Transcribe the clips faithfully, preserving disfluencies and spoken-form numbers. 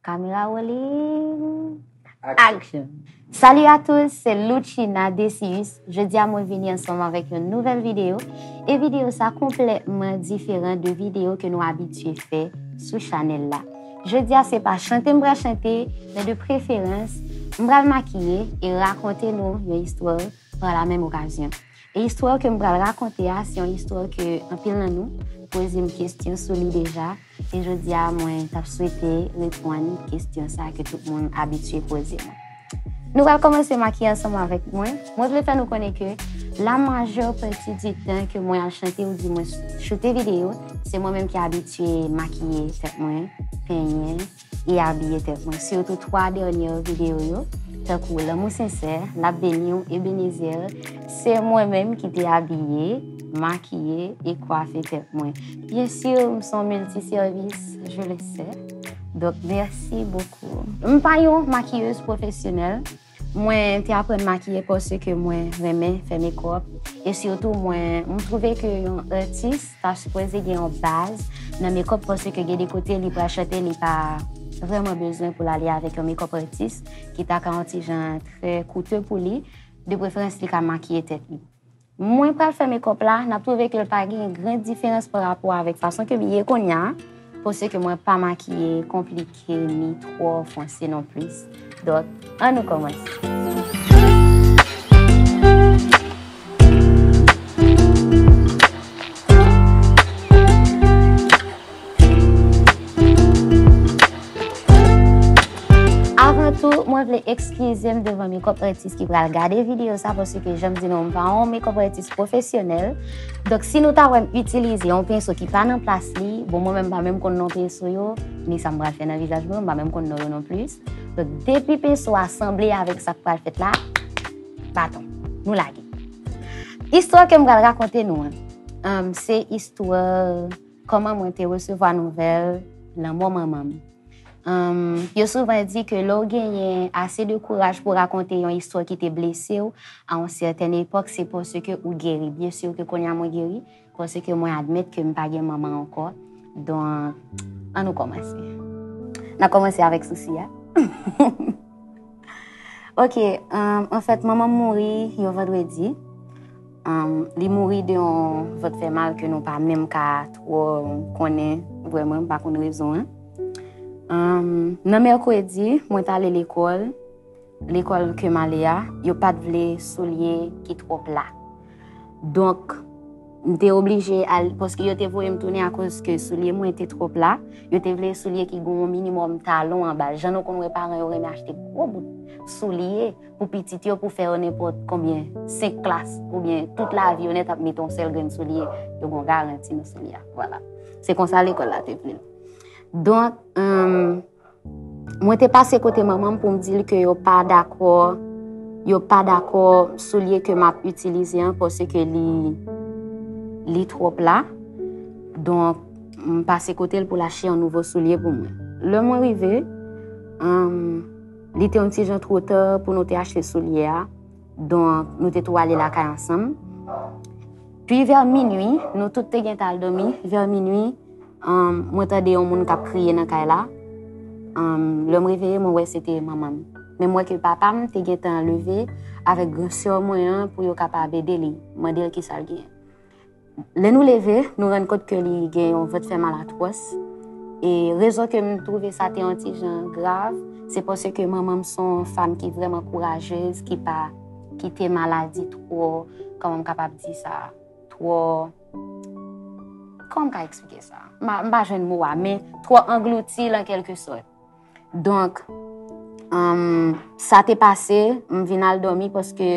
Kamera rolling. Action. Salut à tous, c'est Luchina Decius. Jodi a mwen vini ansanm avèk yon nouvèl videyo. E videyo sa konplètman diferan de videyo ke nou abitye fè sou chanèl la. Jodi a se pa chante m pral chante, men de preferans, m pral makiye e rakonte nou yon istwa pa la menm okazyon. E istwa ke m pral rakonte a, se yon istwa ke anpil nan nou poze m kesyon sou li deja. E jodi a, mwen t ap swete reponn kesyon sa ke tout moun abitye poze mwen. Nou pral kòmanse makiye ansanm avèk mwen. Mwen vle fè nou konnen ke la majeure partie du temps ke mwen al chante ou di mwen choute videyo, se mwen menm ki abitye makiye tèt mwen, penyen, e abiye tèt mwen. Sitou twa dènye videyo yo, tankou Lanmou Sensè, L ap Beni w, Ebenezer, se mwen menm ki te abiye, makiye e kwafe tèt mwen. Byen si, m se yon miltisèvis, je le sais. Donk, mèsi bokou. M pa yon makiyez pwofesyonèl. Mwen te aprann makiye paske mwen renmen fè mekòp. E sitou, mwen, m twouve ke yon atis ta sipoze gen yon baz nan mekòp paske gen de kote li pral chante, li pa vrèman bezwen pou l ale avèk yon mekòp atis ki ta ka yon ti jan trè koute pou li, de preferans li ka makiye tèt li. Mwen pral fè mekòp la, n ap twouve ke l pa gen gran diferans pa rapò avèk fason ke m ye kounye a, paske mwen pa makiye konplike ni twò fonse non plis. Donk, ann nou kòmanse. Avan tou, mwen vle ekskize m devan mekòp atis ki pral gade videyo sa, paske jan m di nou, m pa yon mekòp atis pwofesyonèl. Donk, si nou ta wè m itilize yon penso ki pa nan plas li, bon, mwen menm m pa menm konn non penso yo, ni sa m pral fè nan vizaj mwen, m pa menm konn non yo non plis. Donk, depi penso a sanble avèk sa k pral fèt la, baton, nou lage. Istwa ke m pral rakonte nou an, um, se istwa kòman mwen te resevwa nouvèl lanmò manman m. Anm, yo souvan di ke lè w genyen ase de kouraj pou rakonte yon istwa ki te blese w a yon sètèn epòk, se paske ou geri. Byen si ke kounye a mwen geri, paske mwen admèt ke m pa gen manman ankò. Donk, ann nou kòmanse. N a kòmanse avèk sousi a. Ok, um, anfèt, manman m mouri yon vandredi. Um, li mouri de yon vant fè mal ke nou pa menm ka twò konnen vrèman, m pa konn rezon an. Um, nan mèkredi, mwen t ale lekòl. Lekòl ke m ale a, yo pa t vle soulye ki twò pla. Donk, m te oblije al, paske yo te voye m tounen akoz ke soulye mwen te twò pla. Yo te vle soulye ki gen yon minimòm talon anba l. Jan nou konn wè paran yo renmen achte gwo bout soulye pou pitit yo, pou fè yo nenpòt konbyen, senk klas, oubyen tout lavi yo nèt ap mete yon sèl grenn soulye, yo gen yon garanti nan soulye a. Vwala. Se konsa lekòl la te vle l. Donk, um, mwen te pase kote manman m pou m di l ke yo pa dakò, yo pa dakò soulye ke m ap itilize an, paske li, li twò pla. Donk, m pase kote l pou l achte yon nouvo soulye pou mwen. Lè mwen rive, um, li te yon ti jan twò ta pou nou te achte soulye a. Donk, nou te tou ale lakay ansanm. Pi vè minui, nou tout te gentan al dòmi. Vè minui, um, mwen tande yon moun k ap kriye nan kay la. Um, lè m reveye, mwen wè se te manman m. Men m wè ke papa m te gentan leve avèk gran sè mwen an pou yo kapab ede li, mande l kisa l genyen. Lè nou leve, nou rann kont ke li gen yon vant fè mal atwòs. E rezon ke m twouve sa te yon ti jan grav, se paske manman m se yon fanm ki vrèman kourajez, ki pa kite maladi twò, kòman m kapab di sa, twò, kòman m ka eksplike sa? M pa, m pa jwenn mo a, men twò anglouti l an kèlke sòt. Donk, um, sa te pase, m vin al dòmi paske,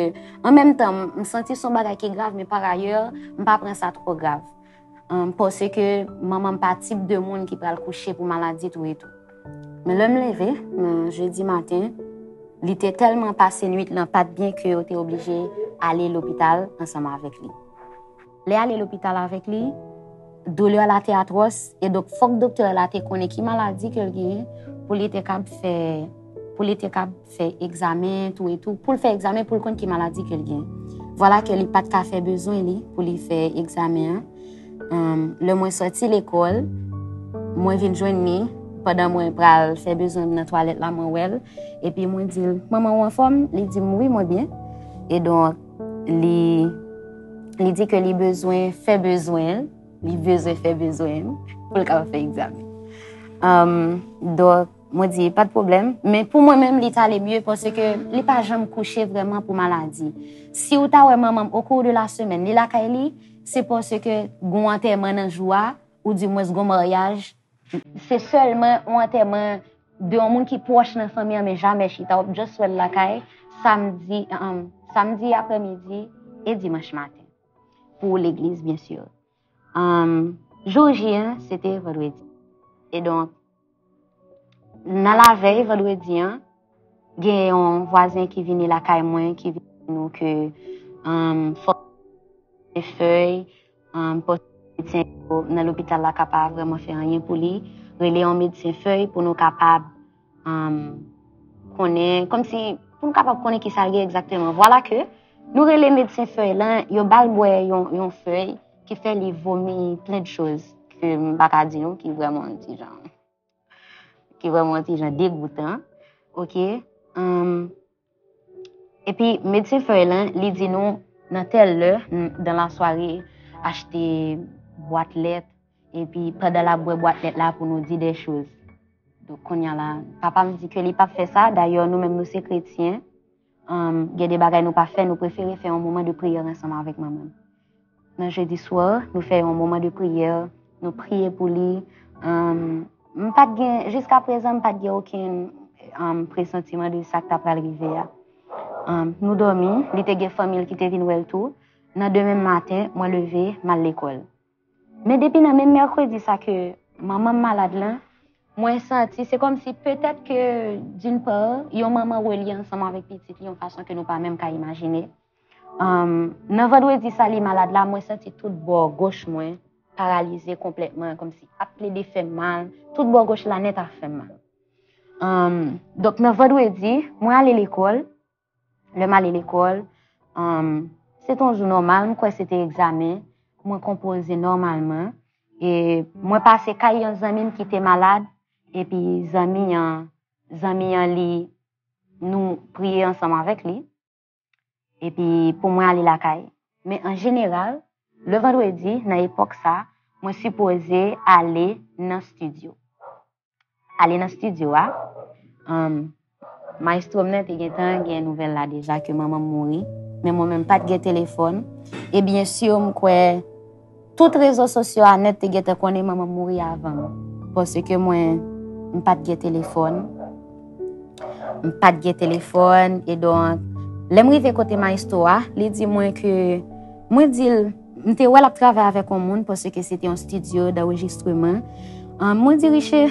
an menm tan, m, m santi se yon bagay ki grav, men parayè, m pa pran sa twò grav. Um, paske manman m pa tip de moun ki pral kouche pou maladi tou e tou. Men lè m leve, nan jedi maten, li te tèlman pase nwit lan pa t byen ke yo te oblije ale lopital ansanm avèk li. Lè ale lopital avèk li, doulè la te atwòs, e donk fòk doktè la te konnen ki maladi ke l genyen pou li te kab fè, pou li te kab fè egzamen tou e tou, pou l fè egzamen pou l konn ki maladi ke l genyen. Vwala ke li pa t ka fè bezwen li pou li fè egzamen an. Anm, lè mwen sòti lekòl, mwen vin jwenn li Pandan mwen pral fè bezwen m nan twalèt la, mwen wè l. Epi mwen di l, "Manman, ou anfòm?" Li di m, "Wi, mwen byen." E donk, li, li di ke li bezwen fè bezwen l, li bezwen fè bezwen l pou l kapab fè egzamen. Um, donk, mwen di, "Pa de pwoblèm." Men pou mwen menm, li t ale mye paske li pa janm kouche vrèman pou maladi. Si w ta wè manman m au cours de la semaine, li lakay li, se paske gon antèman nan jou a, ou dimwens gon maryaj, se sèlman yon antèman de yon moun ki pwòch nan fanmi an, men jamè chita, w ap just wè l lakay samdi, um, samdi aprèmidi e dimanch maten. Pou legliz, byen si. Um, jou J an, se te vandredi. E donk, nan lavèy vandredi an, gen yon vwazen ki vini lakay mwen, ki vini di nou ke, um, fòk fèy, um, paske medsen yo nan lopital la ka pa vrèman fè anyen pou li. Rele yon medsen fèy pou nou kapab, um, konnen, kòmsi, pou nou kapab konnen ki sa l gen egzakteman. Vwala ke nou rele medsen fèy lan, yo ba l bwè yon, yon fèy ki fè li vomi plen de choz ke m pa ka di nou, ki vrèman yon ti jan, ki vrèman yon ti jan degoutan. Oke? Um, epi medsen fèy lan, li di nou, nan tèl lè, n-, dans la soirée, achte bwat lèt, epi pandan l ap bwè bwat lèt la pou nou di de choz. Donk, kounye a la, papa m di ke li p ap fè sa. Dayè, nou menm, nou se kretyen. Um, gen de bagay nou pa fè, nou prefere fè yon moman de priyè ansanm avèk manman m. Nan jedi swa, nou fè yon moman de priyè, nou priye pou li. Um, m pa t gen, jiska prezan, m pa t gen okenn, um, presantiman de sa k ta pral rive a. Um, nou dòmi, li te gen fanmi l ki te vin wè l tou. Nan demen maten, mwen leve, m al lekòl. Men depi nan menm mèkredi sa ke manman m malad lan, mwen santi, se kòmsi petèt ke, d'une part, yon manman relye ansanm avèk pitit li yon fason ke nou pa menm ka imajine. Um, nan vandredi sa li malad la, mwen santi tout bò goch mwen paralize konplètman, kòmsi ap plede fè m mal, tout bò goch la nèt ap fè m mal. Um, donk, nan vandredi, mwen ale lekòl. Lè m ale lekòl, um, se te yon jou nòmal, m kwè se te egzamen, mwen konpoze nòmalman. E mwen pase kay yon zanmi m ki te malad, epi zanmi an, zanmi an li, nou priye ansanm avèk li. Epi pou mwen ale lakay. Men an jeneral, le vandredi, nan epòk sa, mwen sipoze ale nan estidyo. Ale nan estidyo a, um, maestro m nan te gentan gen nouvèl la deja ke manman m mouri, men mwen menm pa t gen telefòn. E byen si, m kwè tout rezo sosyo a nèt te gentan konnen manman m mouri avan m, paske mwen, m pa t gen telefòn. M pa t gen telefòn, e donk, lè m rive kote maestro a, li di mwen ke, mwen di l, m te wè l ap travay avèk yon moun, paske se te yon estidyo danrejistreman. Ahn, mwen di Riche,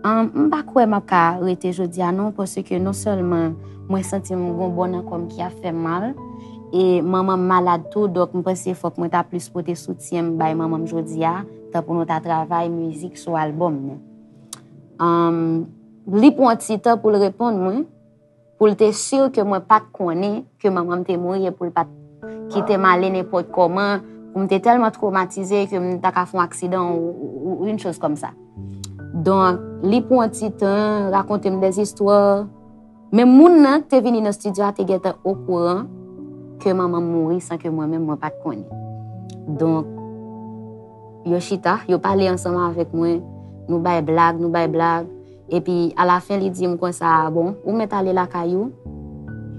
ahn, m pa kwè m ap ka rete jodi a non, paske non sèlman mwen santi m gon bò nan kò m ki ap fè m mal, e manman m malad tou, donk m panse fòk mwen ta plis pote soutyen m bay manman m jodi a, tan pou nou ta travay mizik sou albòm nan. Ahn, li pran ti tan pou l reponn mwen, pou l te si ke mwen pa t konnen ke manman m te mouri e pou l pa t kite m ale nenpòt kòman, pou m te tèlman twomatize ke m ta ka fè yon aksidan ou, ou, ou une chose comme ça. Donk, li pran ti tan, rakonte m dèzistwa. Men moun nan k te vini nan estidyo a te gentan okouran ke manman m mouri san ke mwen menm mwen pa t konnen. Donk, yo chita, yo pale ansanm avèk mwen, nou bay blag, nou bay blag. Epi, alafen, li di m konsa, "Bon, ou mèt ale lakay ou,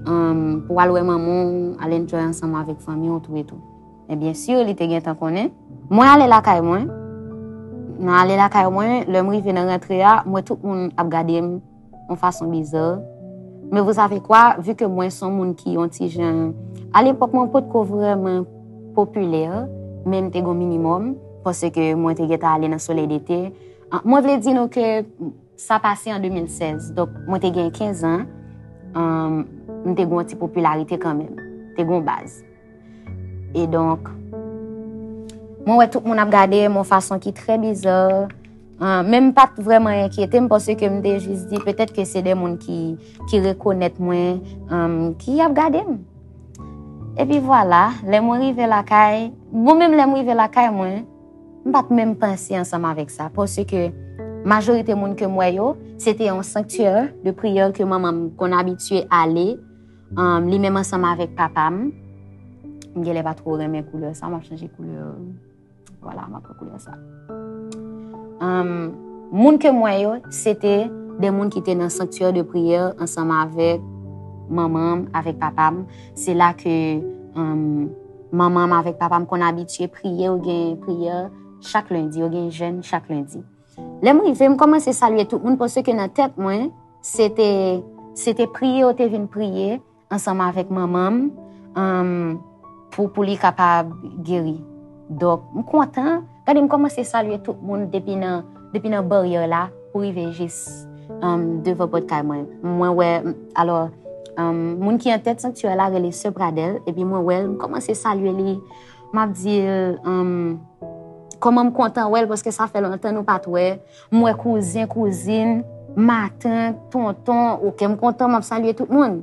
um, pou w al wè manman w, al enjoy ansanm avèk fanmi w tou e tou." Men byen si, li te gentan konnen. Mwen ale lakay mwen. Nan ale lakay mwen, lè m rive nan rantre a, m wè tout moun ap gade m yon fason biza. Men vous savez quoi, vu que mwen se yon moun ki yon ti jan, alepòk mwen potko vrèman popilè, men m te gon minimòm, paske mwen te gentan ale nan Soleil d'été. Ah, mwen vle di nou ke sa pase an de mil sèz, donk mwen te gen kenz an, um, m te gon ti popilarite kanmenm, te gon baz. E donk, mwen wè tout moun ap gade m yon fason ki trè biza. Ah, men m pa t vrèman enkyete m, paske m te jis di petèt ke se de moun ki, ki rekonèt mwen, um, ki ap gade m. Epi vwala, lè mwen rive lakay, bon, menm lè m rive lakay mwen, m pa t menm panse ansanm avèk sa, paske Majorite moun ke m wè yo, se te yon sanktyè de priyè ke manman m konn abitye ale, um, li menm ansanm avèk papa m. M genlè pa twò renmen koulè sa, m ap chanje koulè. Vwala, m ap pran koulè sa. Um, moun ke m wè yo, se te de moun ki te nan sanktyè de priyè ansanm avèk manman m, avèk papa m. Se la ke, um, manman m avèk papa m konn abitye priye, yo gen priyè chak lendi, yo gen jèn chak lendi. Lè m rive, m kòmanse salye tout moun paske nan tèt mwen, se te, se te priye yo te vin priye ansanm avèk manman m, um, pou, pou li kapab geri. Donk, m kontan. Gade, m kòmanse salye tout moun depi nan, depi nan baryè la pou rive jis, um, devan pòt kay mwen. Mwen wè, m, alò, um, moun ki an tèt sanktyè la rele Sè Pradèl, epi mwen wè l, m kòmanse salye li. M ap di l, um, kòman m kontan wè l, paske sa fè lontan nou pa t wè. M wè kouzen, kouzin, matant, tonton, oke, m kontan, m ap salye tout moun.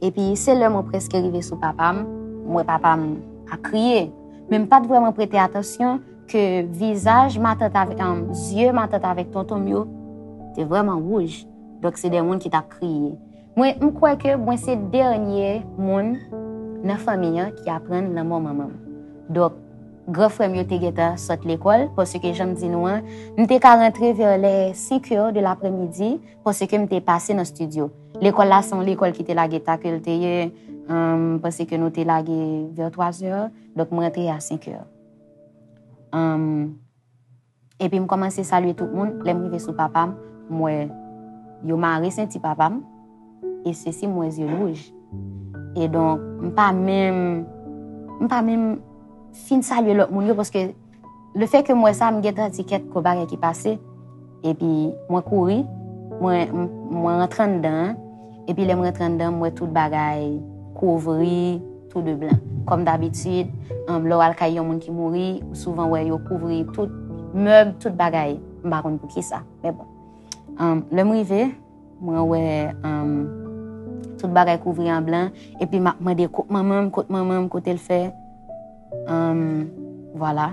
Epi se lè mwen prèske rive sou papa m, m wè papa m ap kriye. Men m pa t vrèman prete atansyon ke vizaj matant avè-, um, zye matant avèk tonton m yo te vrèman wouj. Donk se de moun ki t ap kriye. Mwen, m kwè ke mwen se dènye moun nan fanmi an ki aprann lanmò manman m. Donk, gran frè m yo te gentan sot lekòl, paske jan m di nou an, m te ka rantre vè lè senk è de laprèmidi, paske m te pase nan estidyo. Lekòl la se yon lekòl ki te lage ta ke l te ye, um, m panse ke nou te lage vè twa è, donk m rantre a senk è. Um, Epi m kòmanse salye tout moun. Lè m rive sou papa m, m wè yo mare senti papa m. E sesi m wè zye l wouj. E donk, m pa menm, m pa menm fin salye lòt moun yo, paske lefètke m wè sa, m gentan di kèt ko bagay ki pase. Epi mwen kouri, mwen, m-, mwen rantre anndan an. Epi lè m rantre anndan, m wè tout bagay kouvri, tou de blan. Kòm dabitid, um, lè w al kay yon moun ki mouri, ou souvan wè yo kouvri tout mèb, tout bagay. M pa konn poukisa, men bon. Um, lè m rive, mwen wè, um, tout bagay kouvri an blan, epi m ap mande kot manman m, kot manman m, kote l fè. Um, vwala.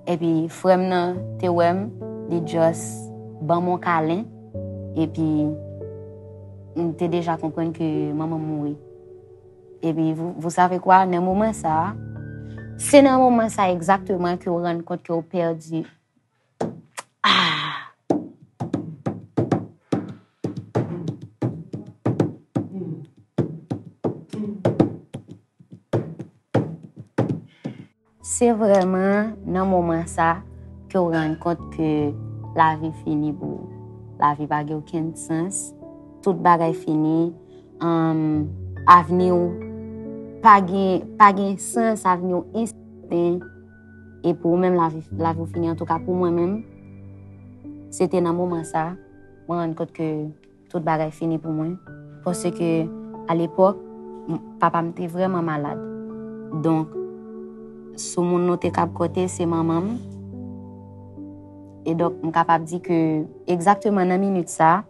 Epi frè m nan te wè m, li just ban m yon kalen, epi m te deja konprann ke manman m mouri. Epi, vous, vous savez quoi, nan moman sa a, se nan moman sa a egzakteman ke w rann kont ke w pèdi. Ah! Se vrèman nan moman sa ke w rann kont ke lavi fini pou ou. Lavi pa gen okenn sans. Tout bagay fini. Ann, avni w pa gen, pa gen sans, avni w ensèten. E pou ou menm, lavi, lavi w fini. Antouka, pou mwen menm, se te nan moman sa, mwen rann kont ke tout bagay fini pou mwen. Paske, alepòk, m-, papa m te vrèman malad. Donk, sou moun nou te kab konte, se manman m. E donk, m kapab di ke egzakteman nan minit sa,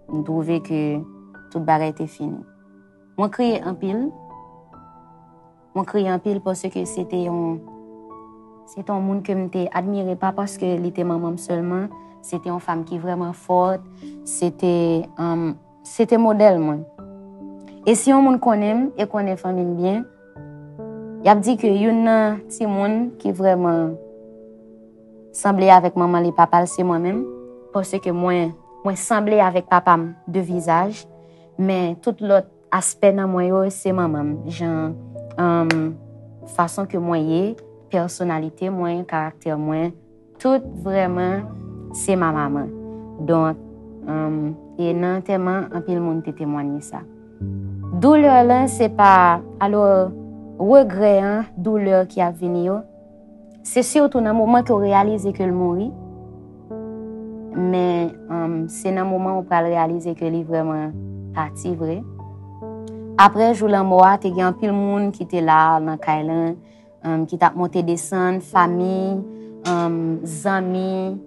m twouve ke tout bagay te fini. Mwen kriye anpil. Mwen kriye anpil paske se te yon, se te yon moun ke m te admire, pa paske li te manman m sèlman, se te yon fanm ki vrèman fòt, se te, um, se te modèl mwen. E si yon moun konnen m e konnen fanmi m byen, y ap di ke youn nan timoun ki vrèman sanble avèk manman li, papa l, se mwen menm, paske mwen, mwen sanble avèk papa m de vizaj, men tout lòt aspè nan mwen yo, se manman m. Jan, um, fason ke mwen ye, pèsonalite mwen, karaktè mwen, tout vrèman se manman mwen. Donk, um, e nan antèman, anpil moun te temwanye sa. Doulè lan, se pa, alò, regrè an, doulè ki ap vini yo, se sitou nan moman ke w reyalize ke l mouri. Men, um, se nan moman ou pral reyalize ke li vrèman pati vre. Apre jou lanmò a, te gen anpil moun ki te la nan kay lan, um, ki t ap monte desann, fanmi, um, zanmi,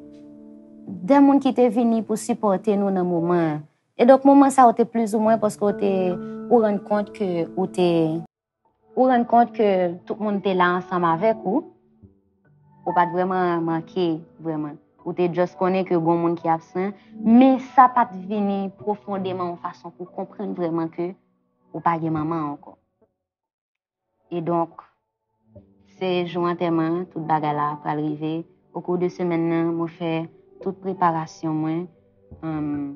de moun ki te vini pou sipòte nou nan moman an. E donk, moman sa yo te plizoumwen paske w te, ou rann kont ke ou te, ou rann kont ke tout moun te la ansanm avèk ou. Ou pa t vrèman manke, vrèman. Ou te just konnen ke gon moun ki absent, men sa pa t vini pwofondeman yon fason pou konprann vrèman ke ou pa gen manman ankò. E donk, se jou antèman an, tout bagay la pral rive. Okou de semèn nan, mwen fè tout preparasyon mwen, um,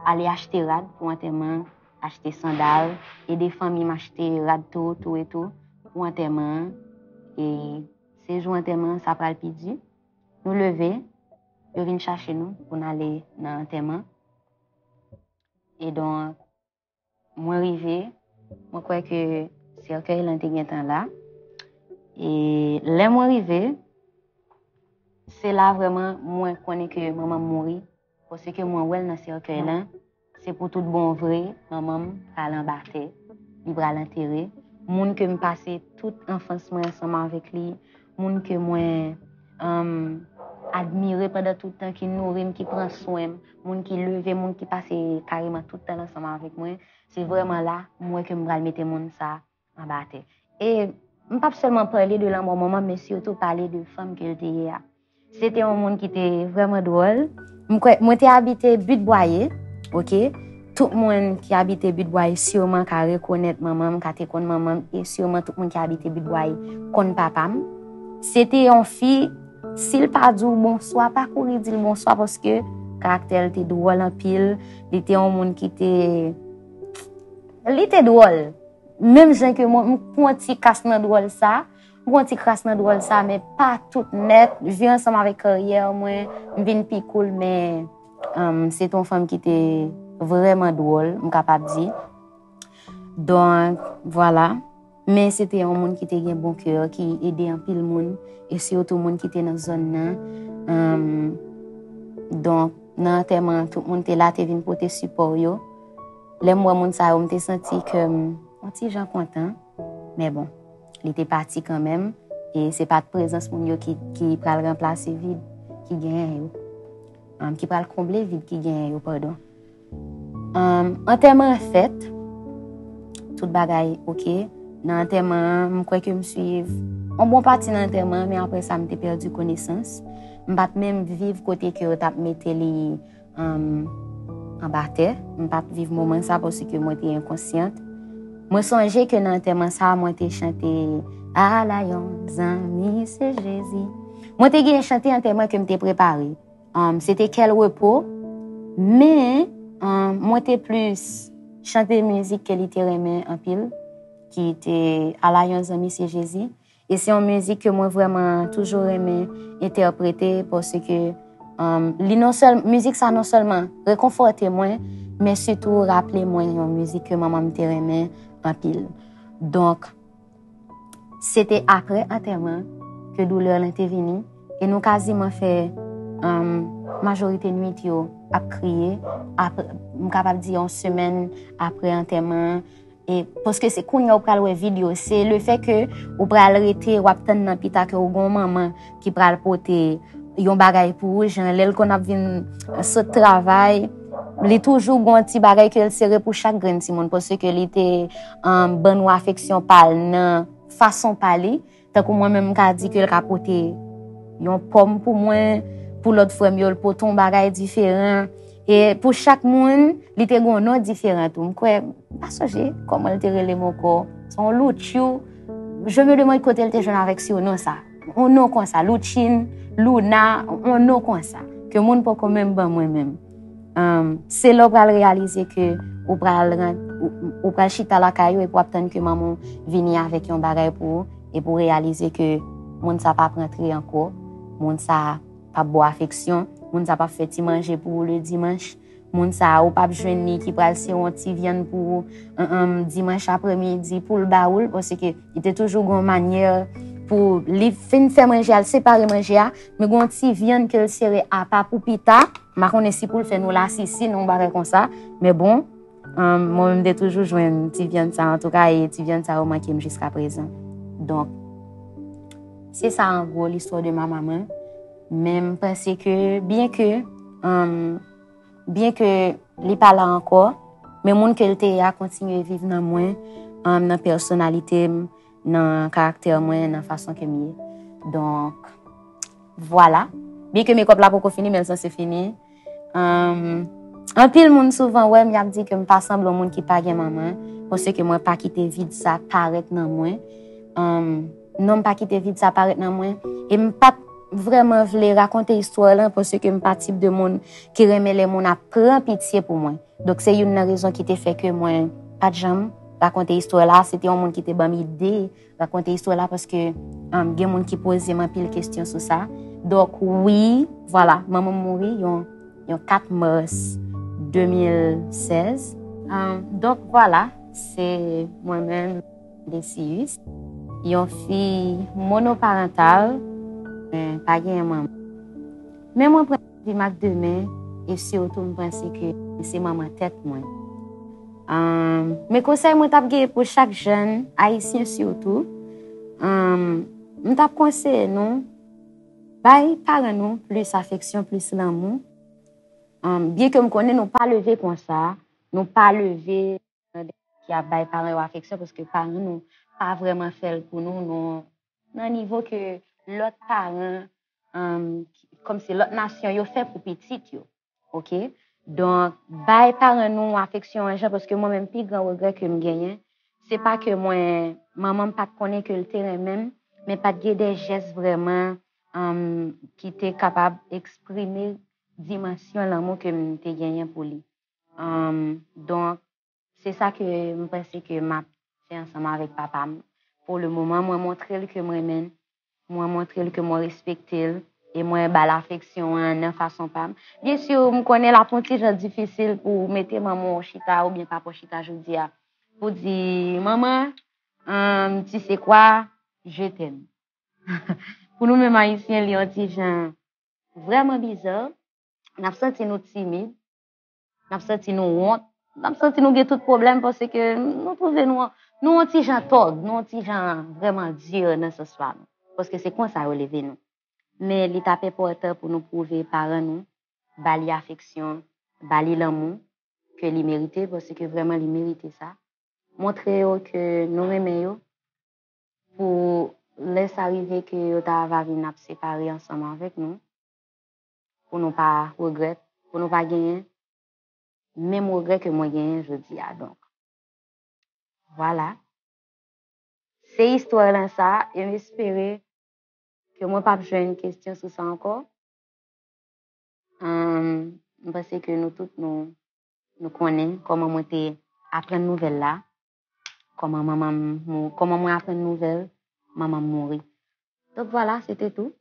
ale achte rad pou antèman, achte sandal, ede fanmi m achte rad tou, tou e tou, pou antèman an. E se jou antèman an, sa pral pi di. Nou leve, yo vin chache nou pou n ale nan antèman. E donk, mwen rive, mwen kwè ke sèkèy lan te gentan la. E lè mwen rive, se la vrèman mwen konnen ke manman m mouri, paske mwen wè l nan sèkèy lan. Se pou tout bon vre, manman m pral anba tè, li pral antere. Moun ke m pase tout anfans mwen ansanm avèk li, moun ke mwen, um, admire pandan tout tan, ki nouri m, ki pran swen m, moun ki leve m, moun ki pase kareman tout tan l ansanm avèk mwen, se vrèman la m wè ke m pral mete moun sa anba tè. E m p ap sèlman pale de lanmò manman m, men sitou pale de fanm ke l te ye a. Se te yon moun ki te vrèman dwòl. M kwè, mwen te abite Bit Bwaye, oke? Tout moun ki abite Bit Bwaye siman ka rekonèt manman m, ka te konn manman m, e siman tout moun ki abite Bit Bwaye konn papa m. Se te yon fi, si l pa di w bonswa, pa kouri di l bonswa, paske karaktè l te dwòl anpil. Li te yon moun ki te, li te dwòl. Menm jan ke mwen, m pran ti kras nan dwòl sa, m pran ti kras nan dwòl sa, men pa tout nèt. Viv ansanm avèk karyè mwen, m vin pi cool, men, um, se te yon fanm ki te vrèman dwòl, m kapab di. Donk, vwala. Men se te yon moun ki te gen bon kè, ki ede anpil moun, e sitou moun ki te nan zòn nan. Um, donk, nan antèman an, tout moun te la, te vin pote sipò yo. Lè m wè moun sa yo, m te santi kè m yon ti jan kontan. Men bon, li te pati kanmenm. E se pa t prezans moun yo ki, ki pral ranplase vid ki genyen yo. Um, ki pral konble vid ki genyen yo, padon. Um, antèman an fèt, tout bagay oke. Nan antèman an, m kwè ke m swiv yon bon pati nan antèman an, men apre sa, m te pèdi konesans. M pa t menm viv kote ke yo t ap mete li, um, anba tè. M pa t viv moman sa paske mwen te enkonsyant. Mwen sonje ke nan antèman sa, mwen te chante Ala yon zanmi, se Jezi. Mwen te gen chante antèman ke m te prepare. Um, se te Quel repos, men, um, mwen te plis chante mizik ke li te renmen anpil, ki te Ala yon zanmi, se Jezi. E se yon mizik ke mwen vrèman toujou renmen entèprete, paske, um, li non sèl, mizik sa non sèlman rekonfòte mwen, men sitou raple mwen yon mizik ke manman m te renmen anpil. Donk, se te apre antèman ke doulè lan te vini, e nou kaziman fè, um, majorite nwit yo ap kriye. Apre, m kapab di yon semèn apre antèman, e paske se kounye a ou pral wè vid yo, se le fè ke ou pral rete, w ap tann nan pita ke ou gon manman ki pral pote yon bagay pou ou, jan lè l konn ap vin sot travay, li toujou gon ti bagay ke l sere pou chak grenn timoun, paske li te, um, ban nou afeksyon pa l nan fason pa li. Tankou mwen menm, m ka di ke l ka pote yon pòm pou mwen, pou lòt frè m yo, l pote yon bagay diferan. E pou chak moun, li te gen yon non diferan tou. M kwè, m pa sonje kòman l te rele m ankò. Se yon Loutchou. Je me demande kote l te jwenn avèk surnom sa. Yon non konsa, Loutchine, Louna, yon non konsa. Ke moun poko menm ban mwen menm. Um, se lè w pral reyalize ke ou pral ran-, ou, ou pral chita lakay ou epi w ap tann ke manman w vini avèk yon bagay pou ou, epi w reyalize ke moun sa p ap rantre ankò, moun sa p ap ba w afeksyon, moun sa p ap fè ti manje pou ou le dimanch, moun sa ou p ap jwenn li ki pral sere yon ti vyann pou ou, um, um, dimanch apremidi pou l ba ou l, paske li te toujou gon manyè pou li fin fè manje a, l separe manje a, men gon ti vyann ke l sere apa pou pita. M pa konnen si pou l fè nou lasisi, non, yon bagay konsa. Men bon, um, mwen menm m te toujou jwenn ti vyann sa, antouka, e ti vyann sa yo manke m jiska prezan. Donk, se sa an gwo listwa de ma maman. Men m panse ke, byen ke, um, byen ke li pa la ankò, men moun ke l te ye a kontinye viv nan mwen, um, nan pèsonalite m, nan karaktè mwen, nan fason ke m ye. Donk, vwala. Byen ke makeup la poko fini, men l sanse fini. Anm, anpil moun souvan wè m, y ap di ke m pa sanble yon moun ki pa gen manman, paske mwen pa kite vid sa parèt nan mwen. Anm, non, m pa kite vid sa parèt nan mwen. E m pa t vrèman vle rakonte istwa lan, paske m pa tip de moun ki renmen lè moun ap pran pitye pou mwen. Donk, se youn nan rezon ki te fè ke mwen pa t janm rakonte istwa la. Se te yon moun ki te ban m ide rakonte istwa la, paske, um, gen moun ki poze m anpil kesyon sou sa. Donk, wi, vwala, manman m mouri yon, yon kat mas de mil sèz. Um, donk, vwala, se mwen menm, Desius, yon fi monoparantal, men pa genyen manman. Men mwen pran vi m ak de men, e sitou m panse ke se manman tèt mwen. Ahn, men konsèy mwen t ap gen pou chak jèn ayisyen sitou, ahn, m t ap konseye nou, bay paran nou plis afeksyon, plis lanmou. Ahn, byen ke m konnen nou pa leve konsa, nou pa leve ki ap bay paran yo afeksyon, paske paran nou pa vrèman fè l pou nou, nou nan nivo ke lòt paran, um, kòmsi lòt nasyon yo fè pou pitit yo. Oke? Donk, bay paran nou afeksyon an jan, paske mwen menm, pi gran regrè ke m genyen, se pa ke mwen, manman m pa t konnen ke l te renmen m, men pa t gen de jès vrèman, um, ki te kapab eksprime dimansyon lanmou ke m te genyen pou li. Um, donk, se sa ke m panse ke m ap fè ansanm avèk papa m. Pou le moman, mwen montre l ke m renmen l, mwen montre l ke mwen respekte l, e mwen ba l afeksyon an nan fason pa m. Byen si, m konnen l ap yon ti jan difisil pou w mete manman w chita oubyen papa w chita jodi a, pou di, "Manman, um, tu sais quoi, je t'aime." Pou nou menm ayisyen, li yon ti jan vrèman biza. N ap santi nou timid, n ap santi nou wont, n ap santi nou gen tout pwoblèm paske nou twouve nou, nou yon ti jan tòg, nou yon ti jan vrèman di nan sans pa nou. Paske se konsa yo leve nou. Men li t ap enpòtan pou nou pwouve paran nou, ba li afeksyon, ba li lanmou ke li merite, paske vrèman li merite sa. Montre yo ke nou renmen yo, pou lè sa rive ke yo ta va vin ap separe ansanm avèk nou, pou nou pa regrèt, pou nou pa genyen menm regrè ke mwen genyen jodi a. Donk, vwala. Se istwa lan sa, e m espere ke mwen p ap jwenn kesyon sou sa ankò. Ahn, m panse ke nou tout nou, nou konnen kòman mwen te aprann nouvèl la, kòman manman m mou-, kòman mwen aprann nouvèl manman m mouri. Donk, vwala, se te tou.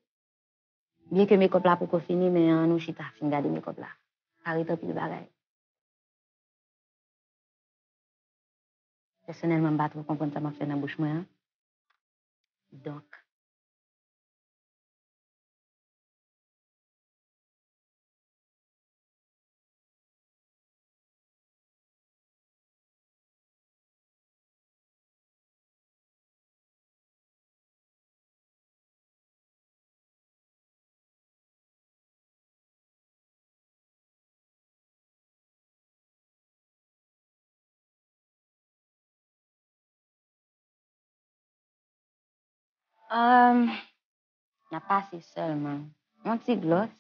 Byen ke makeup la poko fini, men ann nou chita fin gade makeup la. Pa ret anpil bagay. Pèsonèlman, m pa twò konprann sa m ap fè nan bouch mwen an. Donk, Ahn, n ap pase sèlman yon ti glòs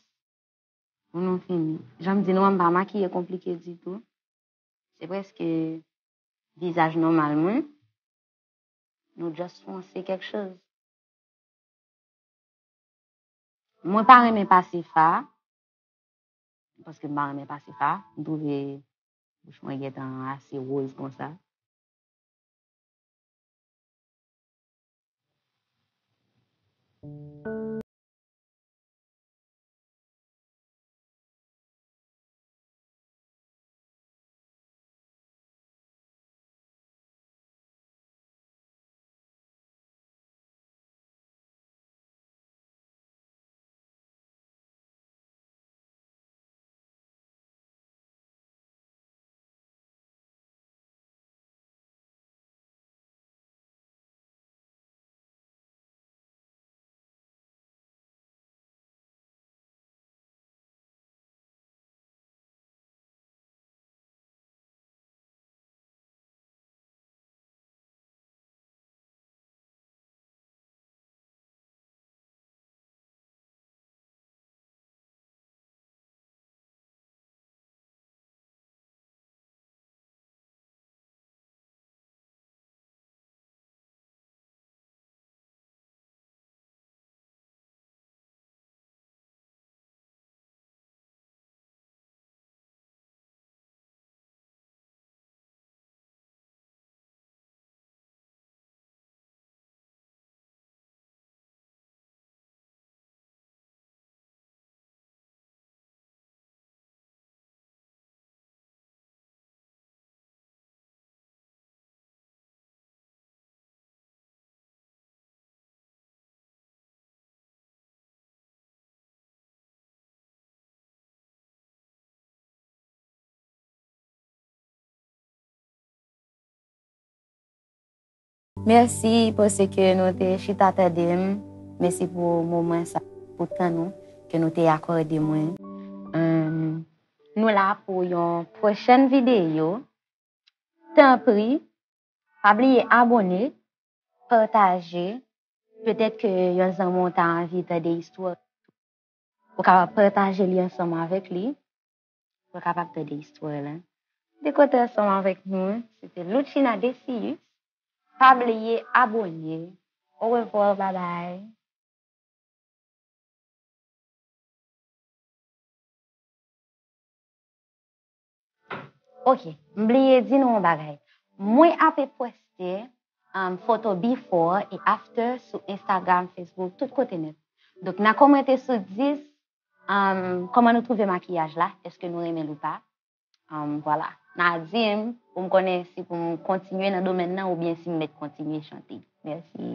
pou nou fini. Jan m di nou an, m pa makiye konplike ditou. Se prèske vizaj nòmal mwen. Nou just fonse kèk choz. Mwen pa renmen pase fa, paske m pa renmen pase fa. M twouve bouch mwen gentan ase woz konsa. Mèsi paske nou te chita tande m. Mèsi pou moman sa, pou tan nou ke nou te akòde mwen. Em, nou la pou yon pwochèn videyo. Tanpri, pa bliye abòne, pataje. Petèt ke yon zanmi w ta anvi tande istwa. Ou kapab pataje li ansanm avèk li. Ou kapab tande istwa la. De kote ansanm avèk nou, se te Luchina Decius. Pa bliye abòne. Au revoir, bye bye. Ok, m bliye di nou yon bagay. Mwen ape poste um, foto before e after sou Instagram, Facebook, tout kote nèt. Donk, n a kòmante sou dis, um, kòman nou twouve makiyaj la, èske nou renmen l ou pa. Um, vwala. N a di m pou m konnen si pou m kontinye nan domèn nan oubyen si m mèt kontinye chante. Mèsi.